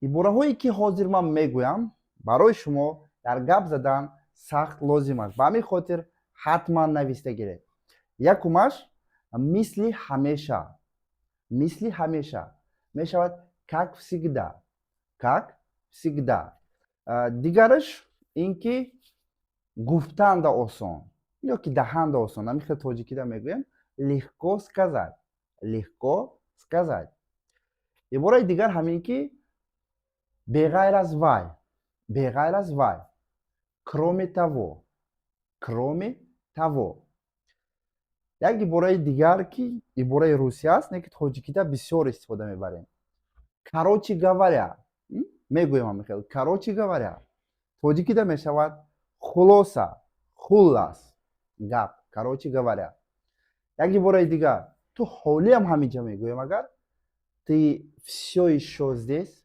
Ибораҳое, ки ҳозир ман мегӯям, барои шумо дар гап задан сахт лозим аст. Ба ҳамин хотир ҳатман нависта гиред. Якумаш: мисли ҳамеша. Мисли ҳамеша мешавад как всегда, как всегда. Дигараш ин ки гуфтанда осон ё ки даҳанда осон, ҳамин хел тоҷикида мегӯем: легко сказать, легко сказать. Ибораи дигар ҳамин ки беғайр аз вай, беғайр аз вай — кроме того, кроме того. Як ибораи дигар, ки ибораи русия аст, не ки тоҷикида бисёр истифода мебарем: короче говоря мегӯем ҳамин хел. Короче говоря тоҷикида мешавад хулоса, хуллас гап, короче говоря. Як ибораи дигар: ту ҳолиам ҳаминҷа мегӯем агар, ты все ещё здесь.